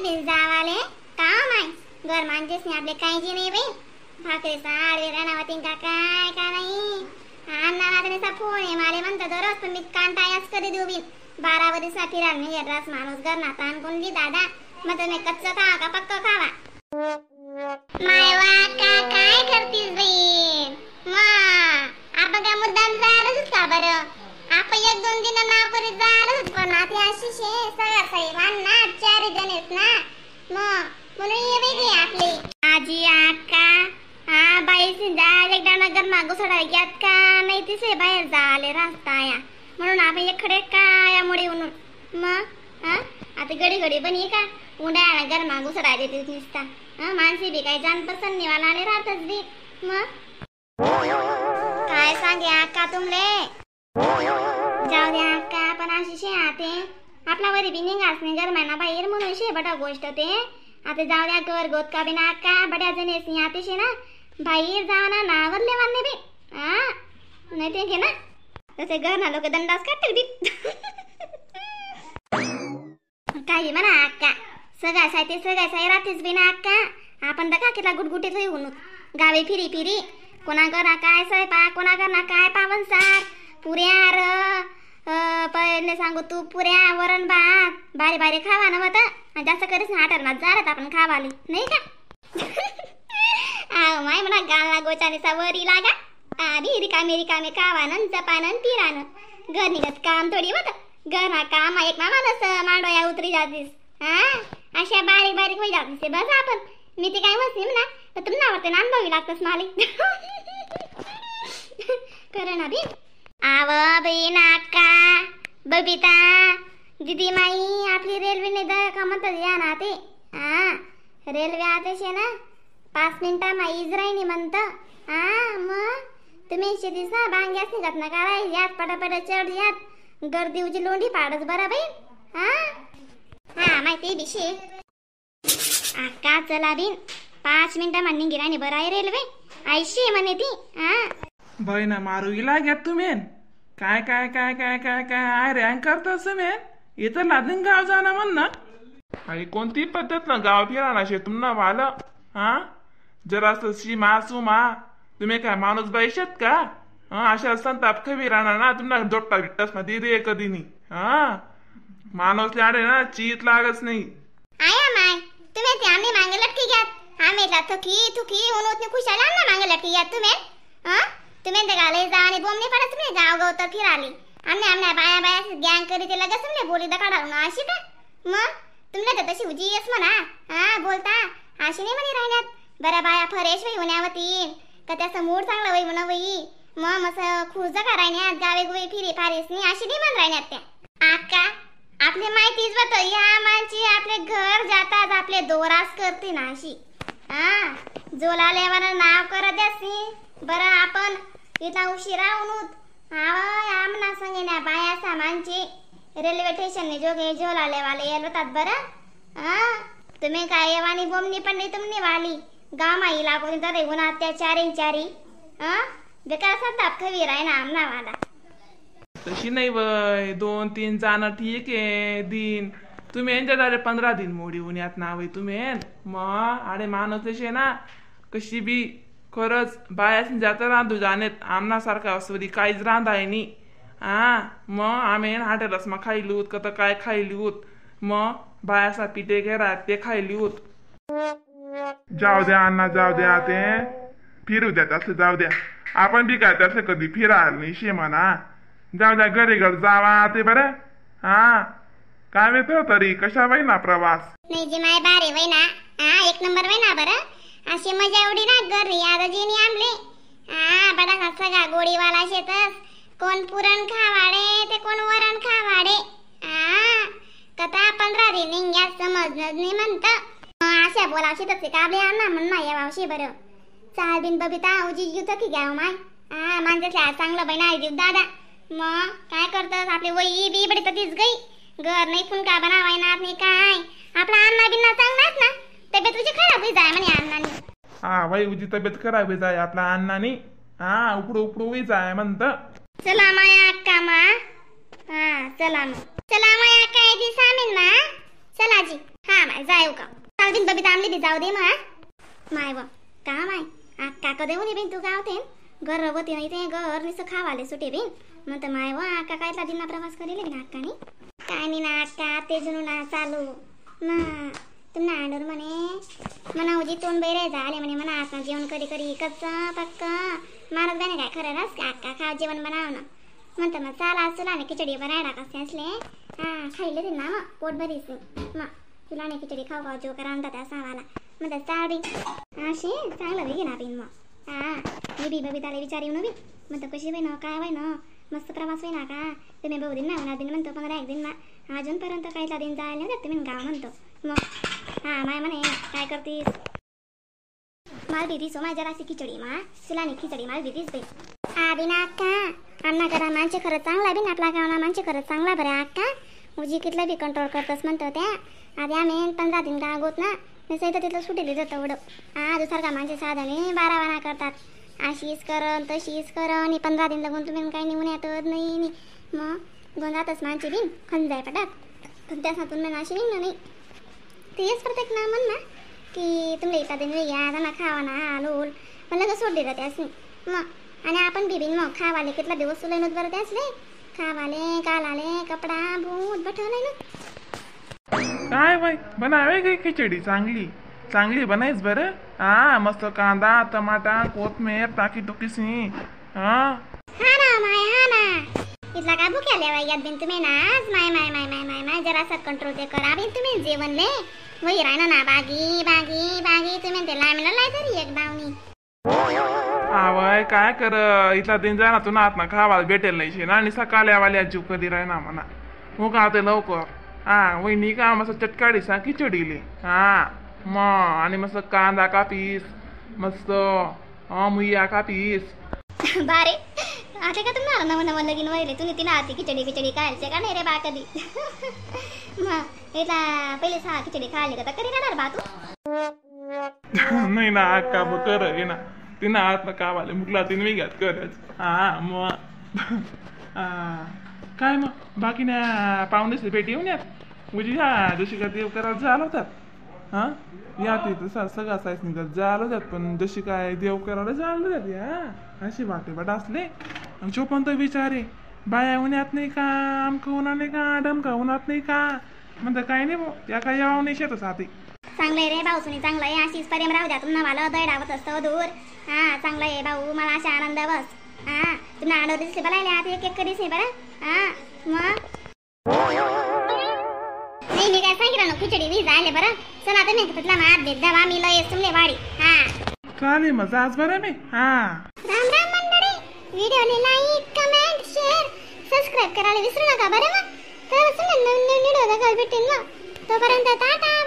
बिन जावाले का माय घर माणसेच नाही आपले काहीची नाही बाई भाकरी साडवे राणावतीन का काय का नाही अण्णा फोन आहे माले म्हणता दररोज पण मी कांटायाच कधी देऊ बिन 12 वाजेचा फिराल मी रास माणूस घर ना ताण कोणली दादा मग तुम्ही कच्चं खावा का पक्क खावा मायवा का काय करतीस बहीण मा आपण काय मुद्दाम जायलाच का बरं आपण एक दोन दिन नाव करीत जायलाच पण आता अशी शे सगळा साहेबांना चार जणेच ना मग म्हणून ये वेगळी आपली आजी आका हा बाई सिंजा एकदा नगर मागू सोडाय ग्यात का नाही तिसे बाहेर जाले रास्ता या म्हणून आपण एकडे काया मुळे म्हणून मग हा आता घडी घडी पण ये का उन्हाळ्याला घर मागू सोडायचे तिथे निसता हा माणसे बी काही जाण पसंत निवाला आले राहतच बी मग काय सांगे आका तुमले जाऊ द्या आका पण अशी शे आते आपला वरी बी निघास नाही गरमाना बाहेर म्हणून शे बटा गोष्ट ते आता जाऊ द्या घर गोत का बिना आका बड्या जणेस आते शे ना बाहेर जावा ना नावरले मानले बी हा नाही ते घे ना तसे घर ना लोक दंडास काढतील बी काही म्हणा अक्का सगळ्या साय ते सगळ्या साय राहतेच बी ना अक्का आपण तर का किती गुटगुटीत होऊन गावे फिरी फिरी कोणा करा काय स्वयंपाक कोणा करा काय पावन सार पुऱ्या र पहिले सांगू तू पुऱ्या वरण भात भारी भारी खावा ना मग जास्त करीच ना हटरनात जारात आपण खावाले नाही का आव माय म्हणा गाला गोचाने वरी लागा आधी रिकामे रिकामे खावानं जपानं पिरानं घर निघत काम थोडी होत घर हा काम एक ना माणूस मांडोया उतरी जातीस हा अशा बारीक बारीक होई जातीस बस आपण मी ते काय म्हणते म्हणा तर तुम्हाला आवडते ना अनुभवी लागतस माले खरं ना बी आव बाई नाका बबिता दीदी माई आपली रेल्वेने the का म्हणतात या ना ते हा रेल्वे आतेशे ना 5 मिनिटा मा इजरायनी म्हणत हा मग तुम्ही शेतीस ना बांग्यास निघत ना काय यात पटापट चढ यात गर्दी उजी लोंढी पाडच बरं बाई हा हा माहिती बिशे आका चला बिन 5 मिनिटा मा निघी राणी बरं आहे रेल्वे ऐशी म्हणे ती हा बाई ना मारू लाग्यात तुम्ही काय काय काय काय काय काय I rank करतास मेन इथं लादून गाव जाणार म्हण ना आई कोणती पद्धत ना गाव फिराना शे तुम्हाला वालं हा जरा शी मा तुम्ही काय माणूस बाईशात का हा अशा संताप खवी राहणार ना तुम्हाला जोडता बिट्टास ना दे कधी नाही हा माणूस लाडे ना चीत लागच नाही आया माय तुम्ही ते आम्ही मागे लटकी घ्यात आम्ही थकी थुकी होऊन खुशाला ना मागे लटकी घ्यात तुम्ही हा तुम्ही ते गाले जा आणि बोमणी पडत तुम्ही गाव गाव तर फिराली आम्ही आमल्या बाया बाया गँग करी ते लगेच तुम्ही बोली दकाडा ना अशी का मग तुमला तर तशी उजी येस म्हणा हा बोलता अशी नाही म्हणे राहण्यात बरं बाया फरेश होई होण्यावतीन का त्याचं मूड चांगलं होई म्हणा वई मग मस खुर्ज का राहण्यात गावे गुवे फिरे फारेस नाही अशी नाही म्हण राहण्यात त्या आका आपली माहितीच बत या माणची आपले घर जातात आपले दोरास करते ना अशी हा जोला लेवाना नाव करत असी बरं आपण इथला उशिरा उनूत आमना संगे ना बाया सामानची रेल्वे स्टेशनने जोगे झोला लेवाले येतात बरं हा तुम्ही काय येवानी बोमनी पण नाही तुमनी वाली गाव आई लागून तर येऊन अत्याचारी चारी हा बेकार संताप खवी राय ना आमना वाला तशी नाही वय 2-3 जाणं ठीक आहे दिन तुम्ही यांच्या दारे 15 दिन मोडी उन्हात ना वय तुम्ही मग अरे माणूस तसे ना कशी बी खरंच बायास जाता रांधू जाण्यात आमनासारखा असं काहीच रांधाय नी हा मग आम्ही हाटेलाच मग खायली होत का तर काय खायली होत मग बायासा पिठे घेरात ते खायली होत जाऊ द्या अण्णा जाऊ द्या ते फिरू द्या तसं जाऊ द्या आपण बी काय तसं कधी फिरायला नाही शे म्हणा जाऊ द्या घरी घर जावा ते बरं हा काय येतो तरी कशा वय ना प्रवास नाही जी माय बारे वय ना हा एक नंबर वय ना बरं अशी मजा एवढी ना घर यादाजी नी आमले हा बडा सगळा गोडीवाला शेतस कोण पुरण खावाडे ते कोण वरण खावाडे हा कथा 15 दिन निंग्या समजणं नाही म्हणत अशा बोलावशी तसे काबले आणा म्हण यावावशी बरं चाल बिन बबिता उजी जीव थकी घ्या माय हा माणसाच्या चांगलं बहिण आहे जीव दादा मग काय करतस आपली वही बी बडी ततीच गई घर नाही फुनका बनावाय ना नाही काय आपला अण्णा बिन्ना चांगलाच ना तब्येत तुझी खराब होई जाय म्हणे अण्णानी हा वही उजी तब्येत खराब होई जाय आपला अण्णानी हा उपडू उपडू होई जाय म्हणत चला माया अक्का मा हा चला मग चला माया काय दी सामीन मा चला जी हा माय जाय का. चाल बिन बबिता आमली बी जाऊ दे मग माय व का माय आक्का का देऊ बिन तू गावते गर्भवती नाही ते घर नुसतं खावाले सुटे बिन म्हणतं माय व आक्का काय दिन प्रवास करेल बिन अक्कानी काय नाही ना अक्का ते जुनू ना चालू मा तुम्हाला आंडोर म्हणे मना उजी तोंड बैरे झाले म्हणे मना आत्मा जेवण करी करी कच्चा पक्का मारत बने काय खरं रस अक्का खाव जेवण बनाव ना म्हणतं मग चाला तुला नाही खिचडी बनायला कसे असले हा खायले ते ना मग पोट भरीस मग तुला नाही खिचडी खाऊ खाऊ जो करा आणतात त्या सावाला म्हणतात चाल बी अशी चांगलं बी ना बिन मग हा मी बी बबिताला विचार येऊन बी म्हणतो कशी बाई ना काय बाई ना मस्त प्रवास होई ना का तुम्ही बहु दिन ना होणार दिन म्हणतो 15 दिन ना अजूनपर्यंत काहीतला दिन जायला नाही तुम्ही गाव म्हणतो मग हा माय म्हणे काय करतीस माल भीतीस हो माझ्या जराशी खिचडी मा तुला नाही खिचडी माल भीतीस बाई हा बिना अक्का आमना करा माणसे खरं चांगला बिन आपला गावना माणसे खरं चांगला बरं अक्का उजी कितलं बी कंट्रोल करतस म्हणतो त्या आधी आम्ही 15 दिन गाव गोत ना नसं इथं तिथलं सुटेली जातं एवढं हा दुसरं का माणसे साधाने 12 करतात अशीच करन तशीच करन 15 दिन लागून तुम्ही काही निघून येतच नाही मग गोंधातच माणसे बिन खंजाय पटात पण त्या सातून मी अशी निघणं नाही तेच प्रत्येक ना म्हण ना की तुमले इथला दिन घ्या त्यांना खावा ना हालोल पण लगेच सोडली जाते असं मग आणि आपण बिबिन मग खावाले कितला दिवस तुला नव्हतं बरं ते असले खावाले कालाले कपडा भूत बठवलंय ना काय बाई बनावे काही खिचडी चांगली चांगली बनायच बरं हा मस्त कांदा टमाटा कोथमीर टाकी टुकीसी हा हा ना माय हा ना इथला काय भुक्या लेवा यात बिन तुम्ही ना माय माय माय माय माय माय जरासा कंट्रोल ते करा बिन तुम्ही जेवण ले वही राहणार ना बागी बागी बागी तुम्ही ते लांबला लाय तरी एक डावणी आवय काय कर इथला दिन जा ना तू नात ना खावाला भेटेल नाही ना आणि सकाळी आवाल्या जीव कधी राहणार म्हणा हो का ते लवकर हा वहिनी का मस्त चटकाडी सा खिचडीले हा मग आणि मस्त कांदा कापीस मस्त मुया कापीस बारे आता का तुम्हाला नवं नवं लगीन वहिले तुम्ही तिला आती खिचडी खिचडी खायचे का नाही रे बा कधी मग इथला पहिले सहा खिचडी खायली का कधी राहणार बा तू नाही ना अक्का बघ कर हे ना तिनं आत ना कावाले मुकला तिने मी घात करच हा मग काय मग बाकी ना पाहुणेच भेट येऊन यात म्हणजे या जशी का देव करायला झालं होतात हां या ते तसं सगळं साईज निघत झालं होतात पण जशी काय देव करायला झालं होतात या अशी वाटे बट असले जो पण तो विचारे बाया उन्हात नाही का आमकं उन्हा नाही का डमका उन्हात नाही का म्हणतं काही नाही भाऊ या काय यावं नाही शेतच आधी चांगलं आहे रे भाऊ सुनी चांगलं आहे अशीच प्रेम राहू द्या तुम्हाला मला दडावत असतं दूर हा चांगलं आहे भाऊ मला अशा आनंद बस हा तुम्हाला आडव दिसले बरं आता एक एक कधीच नाही बरं हा मग नाही मी काय सांगितलं ना खिचडी वीज आले बरं चला तुम्ही तिथला मात देत दवा मी लय तुमले वाडी हा चालेल मग आज बरं मी हा राम राम मंडळी व्हिडिओला like comment share subscribe करायला विसरू नका बरं मग तर नवीन नवीन व्हिडिओ बघायला भेटेल मग तोपर्यंत टाटा.